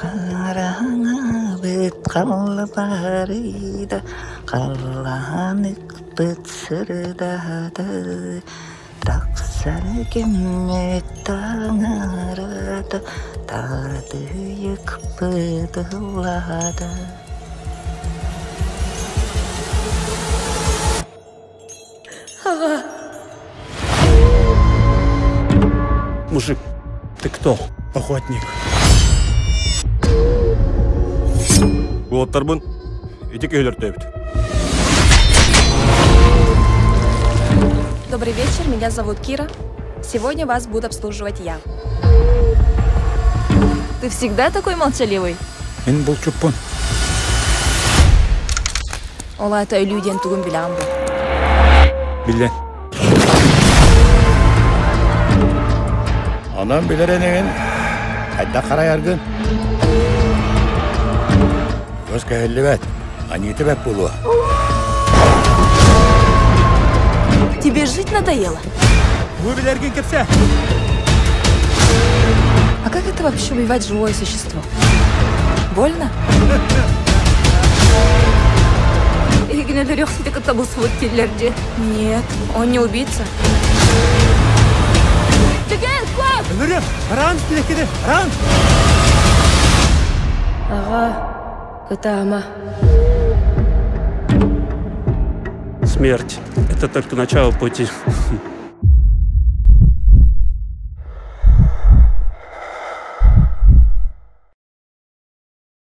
Хараҥабыт халбарыйда, халлааныкпыт сырдаата, тахсар кэммит таҥарата, таатыйыкпыт ыллаата. Аҕа! Мужик, ты кто? Охотник. Уолаттарбын ити киһилэртээбит. Добрый вечер, меня зовут Кира. Сегодня вас буду обслуживать я. Ты всегда такой молчаливый? Мин булчуппун. Ол аата өлүү диэн тугун билэҕин дуо? Билэн. Онон билэр инигин хайдах харайаргын? Көс кэһиллибэт, аньыыта бэт буолуо. Тебе жить надоело? Бу билэргин кэпсээ. А как это вообще убивать живое существо? Больно? Эһигини кытта булсубут дииллэр дии. Нет, он не убийца. Түгэн, куоп! Өлөрүөм! Ран кини! Ран! Аҕа, ытаама. Смерть – это только начало пути.